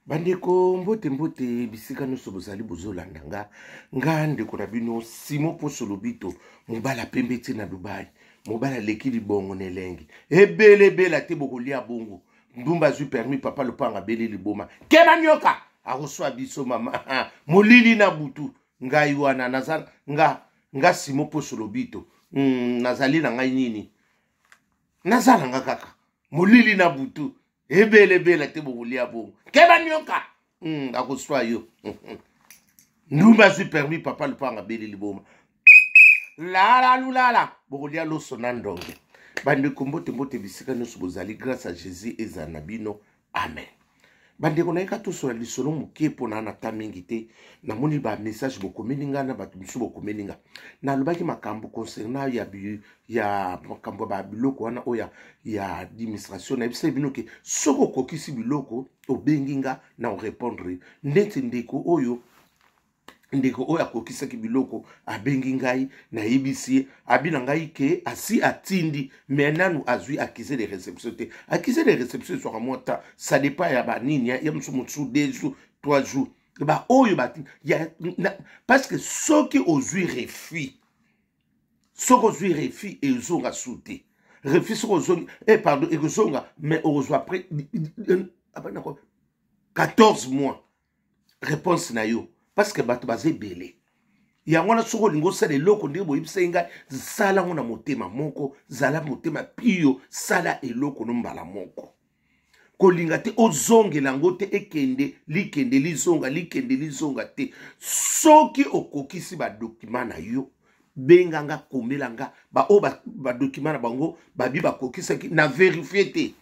Bandeko, mbote mbote bisika nyonso bozali bozolanda nga. Nga ndeko na bino Simon Poso Lobito, mobala pembe ti na Dubai, mobala aleki libongo na elengi ebele ebele te bokolia bongo. Ndumba azwi permis, papa lopanga abeli liboma, keba nyoka akoswa biso mama molili na butu. Ngai wana naza nga nga Simon Poso Lobito, nazali na ngai nini, naza na nga kaka molili na butu ebele ebele te bokolia bongo, keba nyoka akoswa yo. Ndumba azwi permis, papa lopanga abeli liboma, lala lulala bokolia loso na ndonge. Bandeko, mbote mbote bisika nyonso bozali, grâce à Jésus ezala na bino, amen. Bandeko, nayeka tosola lisolo moke mpona na ta mingi te. Namoni bamessage bokomeli nga na bato mosusu bokomeli nga. Nalobaki makambo concernant ya makambo ya babiloko wana oyo ya administration. Nayebisaki bino ke soki okokisi biloko, obengi nga na orépondre. Neti ndeko oyo akokisaki biloko, abengi ngai, nayebisi ye, abi na ngai ke asi atindi, mais nanu azwi accusé de réception te. Accusé de réception ezwaka mwa temps, ça dépend ya banini ya mosusu mosusu, 2 jours, 3 jours, baoyo ya, parce que soki ozwi refus, soki ozwi refus, ezonga su te. Refus soki ozongi, pardon, ekozonga, mais okozwa après 14 mois réponse na yo, parce que bato baza ebele. Yango wana, soki olingi osala eloko ndenge boyebisaki ngai, sala yango na motema moko, zala motema pio, sala eloko no mbala moko. Kolinga te ozongela yango te, ekende likende lizonga, likende lizonga te. Soki okokisi badocument na yo, benga nga, komela nga. Baoyo badocument na bango babi bakokisaki, na vérifier te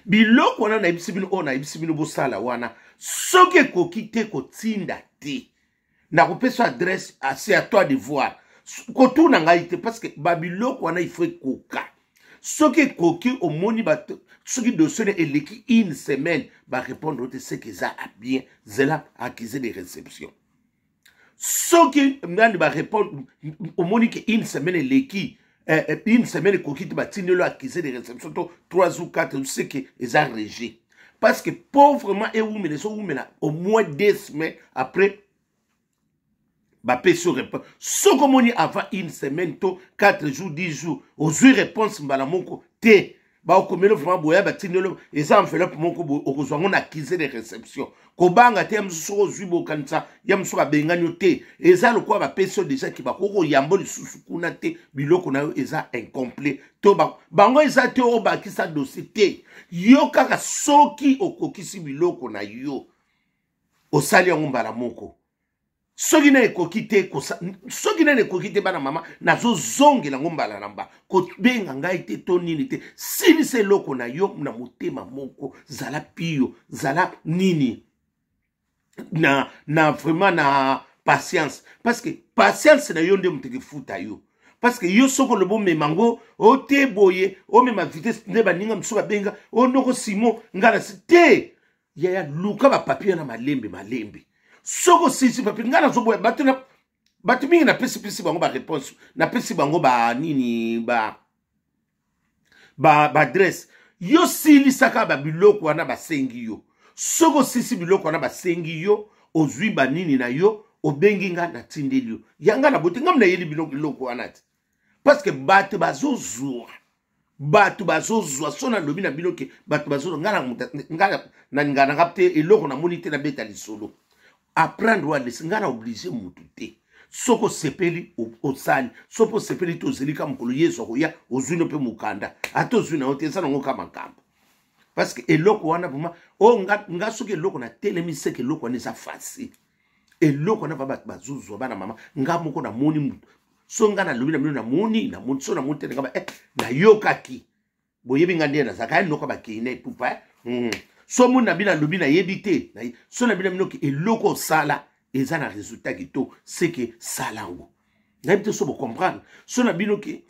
biloko wana nayebisi bino, oyo nayebisi bino bosala wana. Soki ekoki te, kotinda te, nakopesa adresse, c'est à toi de voir. Kotuna ngai te, parce que babiloko wana il faut ekoka. Soki ekoki, omoni bato, soki dossier na eleki une semaine, barépondre te, seke eza bien, zela accusé de réception. Soki nani barépondre, omoni ke une semaine eleki, une semaine ekoki te, batindeli accusé de réception to 3 ou 4, seke eza rejet. Parce que pauvrement ewumela, ezowumela au moins 2 semaines après bapesi yo réponse. Soki omoni avant une semaine to 4 jours, 10 jours, ozwi réponse mbala moko te, baokomeli vraiment boya, batindeli eza enveloppe moko boye, okozwa yango na accusé de réception. Kobanga te, ya mosusu soki ozwi, bokanisa ya mosusu babengani yo te. Eza lokola bapesi yo déjà ki bakoki koyambo lisusu kuna te, biloko na yo eza incomplet to bango eza te, obakisa dossier te. Yo kaka soki okokisi biloko na yo, osali yango mbala moko. Soki na ekoki te, soki nani ekoki te, bana mama, nazozongela yango mbala na mbala. Kobenga ngai te to nini te, silisa eloko na yo na motema moko, zala pio, zala nini na vraiment na patience, parce que patience na yo nde moto ekefuta yo. Parce que yo soki olobi omema yango o te boye, omema vitesse nde baninga mosusu babenga o ndoko Simon ngai na te. Yaya, luka bapapier na malembe malembe. Soki osilisi papier, ngai nazoboya bato na bato mingi, napesipesi bango baréponse, napesi bango banini, baadresse ba yo silisaka babiloko wana basengi yo. Soki osilisi biloko wana basengi yo, ozwi banini na yo, obengi nga, natindeli yo yanga na bote. Ngam nayeli biloko eloko wana te, parce que bato bazozwa, bato bazozwa. So nalobi na bino ke bato bazozwa, nga nalinga nanga te eloko namoni te, nabeta lisolo apprendre oyo alesi nga na oblige mutu te. Soki osepeli, osali. Soki osepeli te, ozeli ka mokolo Yesu akoya, ozwi no mpe mokanda. Ata ozwi na yo te, eza nango ka makambo, parce que eloko wana vraiment oyo nga soki eloko natelemi, seke eloko wana eza facile. Eloko wana va bato bazozwa, bana mama, nga moko namoni mutu. So nga nalobi na bino, namoni, so namoni te, nga nayokaki. Boyebi nga nde nazalaka ya noka bakei na epupa eh? So moni na bino alobi nayebi te, so na bino bino eloko osala eza na résultat kitoko, seke sala yango. Nayebi te so bocomprendre. So na bino ke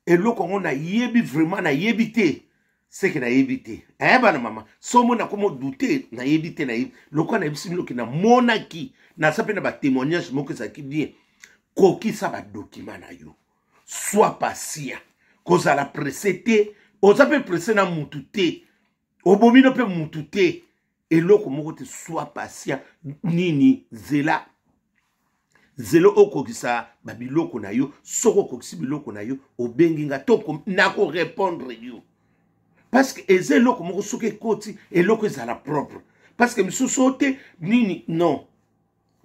eloko yango nayebi vraiment, nayebi te, seke nayebi te. Bana mama, so omoni nakoma odute, nayebi te, nayebi lokola nayebisi bino ke namonaki, naza mpe na batémoignage moko ezalaki bien. Kokisa badocument na yo, sois patient, kozala pressé te. Oza mpe pressé na mutu te, obomi no mpe mutu te. Eloko moko te, sois patient. Nini, zela, zela okokisa babiloko na yo. Soki okokisi biloko na yo, obengi nga to nakorépondre yo, parce que eza eloko moko, soki ekoti, eloko ezala propre, parce que misusu oyo te nini. Non,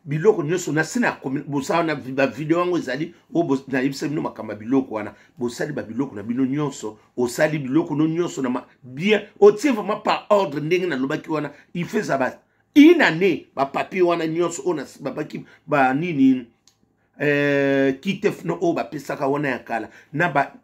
biloko nyonso nasi na bosala na bavideo yango ezali oyo nayebisa bino makambo ya biloko wana. Bosali babiloko na bino nyonso, osali biloko no nyonso na bien, otie vraiment par ordre ndenge nalobaki wana. Il faut eza ba une année, bapapier wana nyonso oyo babaki banini, kitef no oyo bapesaka wana ya kala na ba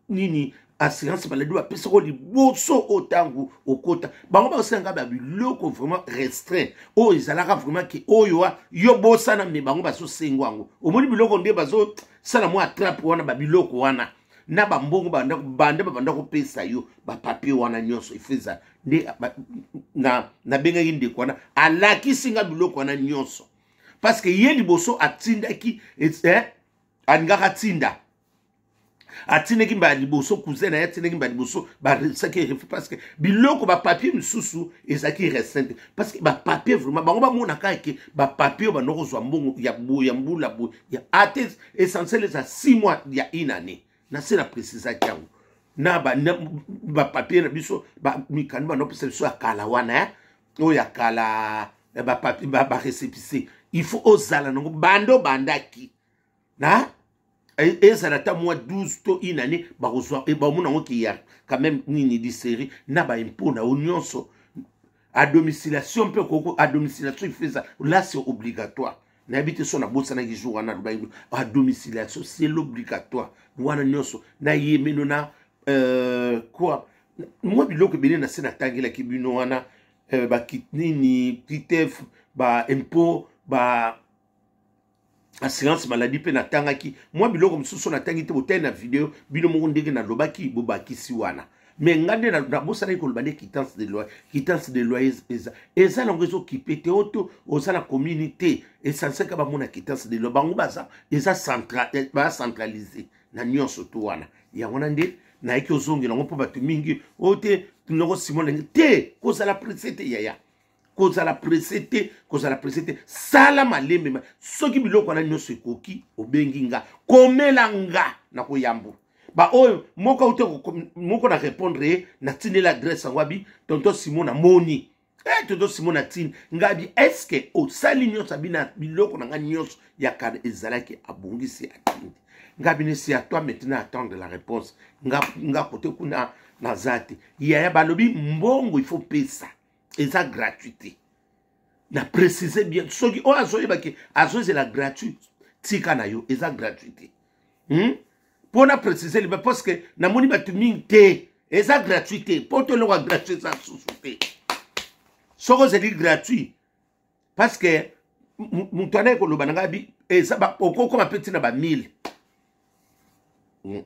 nini, assurance maladie bapesaka liboso oyo ntango okota. Bango bakosenga ba biloko vraiment restreint oyo ezalaka vraiment ke oyo yo bosana, me bango bazosenga yango. Omoni biloko nde bazosala mwa attrape wana, babiloko wana na bambongo banda babanda kopesa yo, bapapier wana nyonso efeza nde. Nabengaki ndeko wana, alakisi nga biloko wana nyonso, parce que ye liboso atindaki, alingaka atinda, atindaki mbala liboso, cousin na ye atindaki mbala liboso, baresaki refus, parce que biloko, bapapier misusu ezalaki restreint, parce que bapapier vraiment bango bamonaka ke bapapier oyo banda kozwa mbongo ya boye, ya mbula boye, ya ate, essentiel eza 6 mois ya une année. Na se na précisaki yango na bapapier na biso, mikanda banda kopesa biso ya kala wana, oyo ya kala, bapapier barécépissé, il faut ozala nango banda obandaki na ezala ata mwa 12 to une année, bakozwa, bamona yango ke ya quand même nini di série na baimpôt na yo nyonso. Adomiciliation mpe koko, adomiciliation il faut eza là, c'est obligatoire. Nayebi te so nabosanaki jour wana alobaki adomiciliation, c'est l'obligatoire wana nyonso. Nayemeno na quoi, mwa biloko ebele na se natangelaki bino wana, nini, kitef, baimpôt, ba assurance maladie mpe natangaki mwa biloko mosusu. Natangi te, botali na video bino moko ndenge nalobaki, bobakisi wana. Me nga nde nabosanaki koloba nde quittance de loyer. Quittance de loyer eza nango, ezokipe te oyo to oza na commune te. Essentiel ka bamona quittance de loyer, bango baza eza baza centralisé na nyonso to wana. Yango wana nde nayaki ozongela yango, mpo bato mingi oyo te noko Simon ndenge te. Kozala pressé te, yaya, kozala pressé te, kozala pressé te, sala malembe. Soki biloko wana nyonso ekoki, obengi nga, komela nga na koyambo. Baoyo moko auti moko na répondre ye, natindeli adresse yango, abi: "Tonton Simon, namoni, tonton Simon, natindi nga." Abi: "Est-ce osali nyonso?" Abi: "Na biloko na nga nyonso ya kala ezalaki." Abongisi, atindi nga. Bino, c'est à toi maintenant attendre la réponse. Nga kote kuna naza te, yaya. Balobi mbongo il faut pesa, eza gratuité. Na précise bien, soki oyo azoyebaki azozela gratuit, tika na yo, eza gratuité, Mpo na précise liba, parce que namoni bato mingi te, eza gratuit te, mpo to eloko ya gratuit eza susu te. Soki ozali gratuit, parce que moto anaye koloba na ngai bi eza okokoma mpe ntina ba 1000.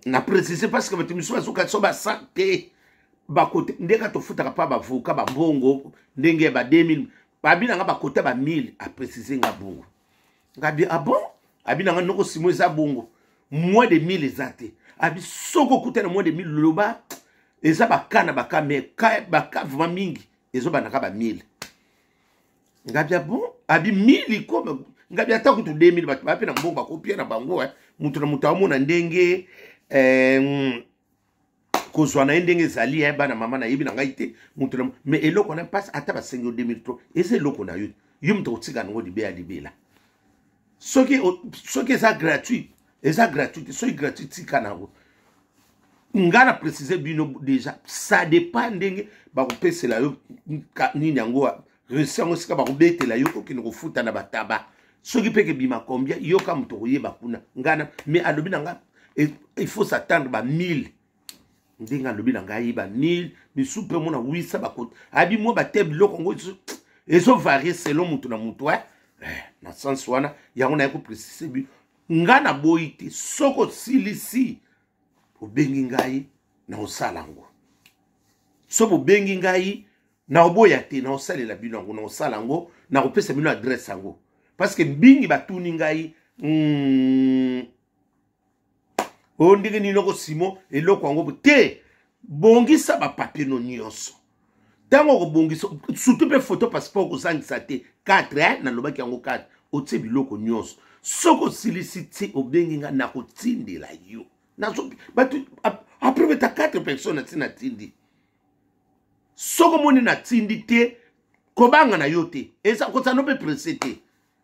Na précise parce que bato misusu bazoka so basa te, bakote ndenge tofutaka mpa bavoka bambongo ndenge ya ba 2000. Babi na nga bakota ba 1000, aprécise nga bongo. Ngabi: "Ah bon?" Abi na nga: "Noko Simo, eza bongo, moins de 1000 eza te." Abi soki okuta na moins de 1000, loba eza baka na baka, mais baka vraiment mingi ezobandaka ba 1000. Ngabi: "Ah bon?" Abi 1000 ko. Ngabi ata kutu 2000, bato baa mpe na mbongo, bakopia na bango. Moto na moto amona ndenge kozwa na ye ndenge ezali. Bana mama, nayebi na ngai te moto na, mais eloko wana mpasi, ata basengi yo 2003, eza eloko na yo, yo moto kotika nango libe ya libela. Soki eza gratuit, eza gratuit te. Soki gratuit, tika nango. Nga na précise bino déjà, ça dépend ndenge bakopesela yo nini yango, reçu yango, esika bakobetela yo, okende kofuta na bataba. Soki mpe kebima combien, yoka moto koyeba kuna. Nga na mais alobi na nga il faut s'attendre ba 1000. Ndenge alobi na ngai ba 1000, misu mpe mona 800, bakota abi mwa bate biloko yango ezovarie selon moto na moto. Na sens wana yango naye koprécise bino. Nga naboyi te, soki osilisi, obengi ngai, na osala yango. So bobengi ngai, na oboya te, na osalela bino yango, na osala yango, na kopesa bino adresse yango, parce que mingi batuni ngai oyo ndenge nini, noko Simo, eloko yango te. Bongisa bapapier no nyonso. Ntango okobongisa surtout mpe photo passeport kozangisa te 4 eh? Nalobaki yango 4. Otie biloko nyonso, soki osilisi ti obengi nga, nakotindela yo. Bato après beta 4 personnes ati natindi. Soki omoni natindi te, kobanga na yo te, eza kozala no mpe presse te.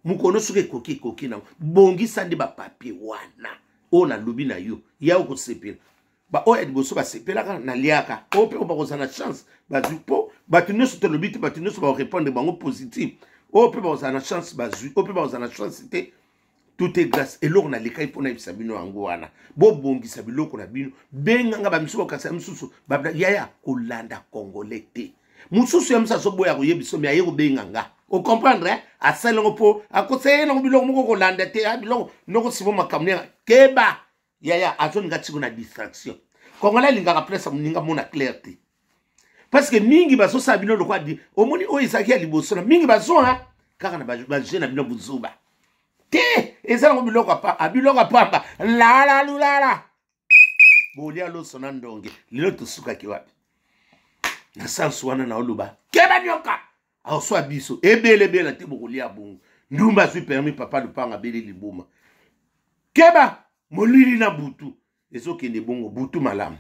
Mokono soki ekoki, ekoki nango. Bongisa nde bapapier wana oyo nalobi na yo, ya okosepela. Baoyo ya liboso basepelaka, naliaka. Oyo mpe bakozala na chance bazwi, mpo bato nyonso tolobi te, bato nyonso bakorépondre bango positif. Oyo mpe bakozala na chance bazwi, oyo mpe bakozala na chance te. Tout est grâce. Eloko nalekaki mpo nayebisa bino yango wana. Bobongisa biloko na bino, benganga bamisusu, bakasa misusu. Yaya, kolanda Congolais te. Mosusu ya mosusu azoboya koyebisa, me aye kobenga nga, ocomprendre, eh? Asali yango mpo akosa ye nango biloko moko, kolanda te biloko noko simo makambo nanga. Keba yaya, azolinga tiko na distraction. Congolais alingaka place ya moninga mona clair te, parce que mingi bazosala bino lokola omoni oyo ezalaki ya liboso na mingi bazoa kaka na baje na bino buzuba te. Eza nango biloko biloko ya pamba, lalalulala, bolia loso na ndonge. Lelo tosukaki wapi? Na sansu wana naoloba, keba nyoka aoswa biso ebele ebele te, bokolia bongo. Ndumba azwi permis, papa lupanga abeli libuma. Keba molili na butu ezokende bongo. Butu malamu.